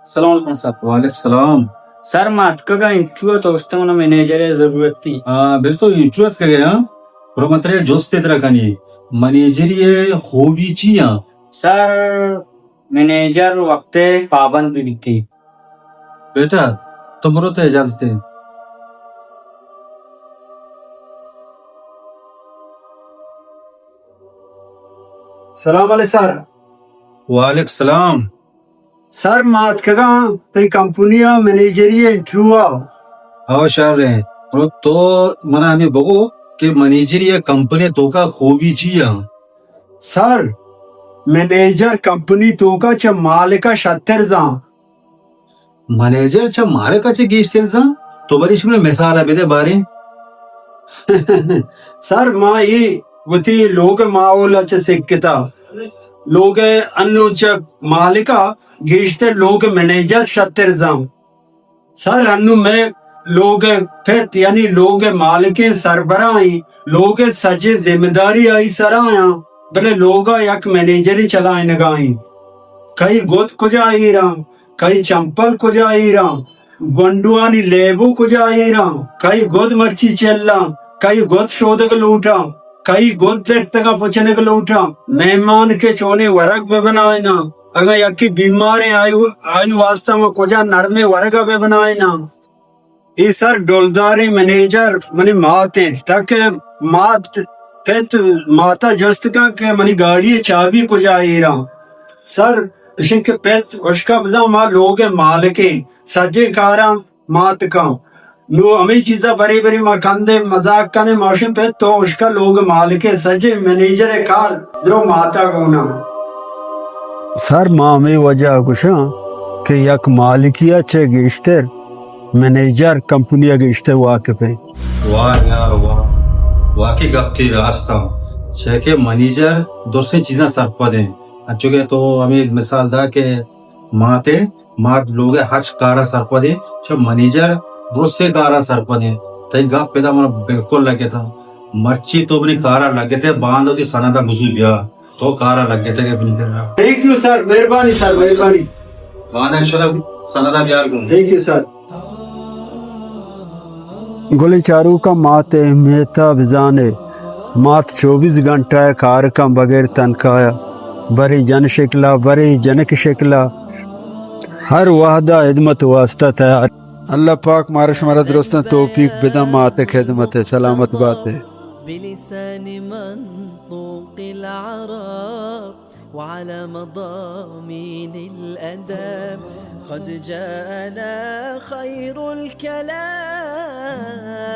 السلام علیکم سر۔ وعلیکم السلام۔ سر، ما اتکگاں انٹرویو ءَ، تو گوشتگ منا منیجر ءِ ضرورت ایں۔ ہاں، بلے تو انٹرویو ءَ اتکگے ہاں؟ برو من ترا جستے ترا کنی، منیجری ءِ خوبی چی آں؟ سر، منیجر وقت ءِ پابند بہ بیت۔ بیٹا، تو برو، ترا اجازت ایں۔ سلام علیکم سر۔ وعلیکم السلام۔ سر، ما اتکگاں تئی کمپنی ءَ منیجری ءِ انٹرویو ءَ۔ او شر ایں، تو منا ہمے بگو کہ منیجری ءِ کمپنی ءِ توکا خوبی چی آں؟ سر، منیجر کمپنی توکا چہ مالک ءَ شتر زان۔ منیجر چہ مالک ءَ چہ گیشتر زان؟ تو بریش من مثال ءَ بدے باریں۔ سر، ما اے وتی لوگ ءِ ماحول ءَ چہ سکتا۔ لوگ ءِ انوں چہ مالک ءَ گیشتر لوگ ءِ منیجر شتر زان۔ سر، انوں مئے لوگ ءِ پت، یعنی لوگ ءِ مالکیں سربراہیں، لوگ ءِ سجیں ذمہ داری آئی سرا آں، بلے لوگ ءَ یک منیجرے چلائینگا ایں۔ کئی گد کجا ایراں، کئی چمپل کجا ایراں، گونڈوانی لیبو کجا ایراں، کئی گد مرچی چلاں، کئی گد شودگ لوٹاں، کئی گد درتگاں پچنگ لوٹاں، مہمان کہ چونیں ورگ بہ بنائیناں، اگاں یکے بیماریں آئی، آئی واسطہ ما کجا نرمیں ورگ ءَ بہ بنائیناں۔ اے سر، ڈولداریں منیجر منی مات ایں، تاکہ مات پت ماتا جست کن کہ منی گاڑی ءِ چابی کجا ایراں۔ سر، اشیں کہ پت اشکا بزاں ما لوگ ءِ مالکیں، سجیں کاراں مات کن۔ نوں ہمے چیزا برے برے ما کندیں، مزاق کنیں، ما اشیں پت تو اشکا لوگ ءِ مالکیں، سجیں منیجر ءِ کار درو ماتا گوناں۔ سر، ما ہمے وجہ ءَ گوشاں کہ یک مالکی ءَ چہ گیشتر منیجر کمپنی ءَ گیشتر واقف ایں۔ واہ یار واہ، واقعی گپ تئی راست ایں، چیا کہ منیجر درستیں چیزاں سرپد ایں۔ انچو کہ تو ہمے مثال دا کہ مات ایں، مات لوگ ءِ ہرچ کار ءَ سرپد ایں، چہ منیجر درستیں کار ءَ سرپد ایں۔ تئی گپ ادا من بالکل لگتا۔ مرچی تو منی کار ءَ لگتے، باندا وتی سند ءَ بزور بیا۔ تو کار ءَ لگتگ ئے منی کرا۔ تھینک یو سر، مہربانی سر، مہربانی۔ باندا انشاءاللہ سند ءَ بیار گوں۔ Thank you sir. گلیں چاروکاں، مات ءِ اہمیت ءَ بزان ئے۔ مات چوبیس گھنٹہ ءَ کار کن بغیر تنخواہ ءَ، برے جن شکل ءَ، برے جنک شکل ءَ، ہر وہد ءَ ہدمت واسطہ تیار۔ اللہ پاک مارا شمارا درستاں توفیق بدن مات ءِ خدمت ءَ۔ سلامت بات ئے۔ بلسان منطوق العرب وعلى مضامين الأدب قد جاءنا خير الكلام.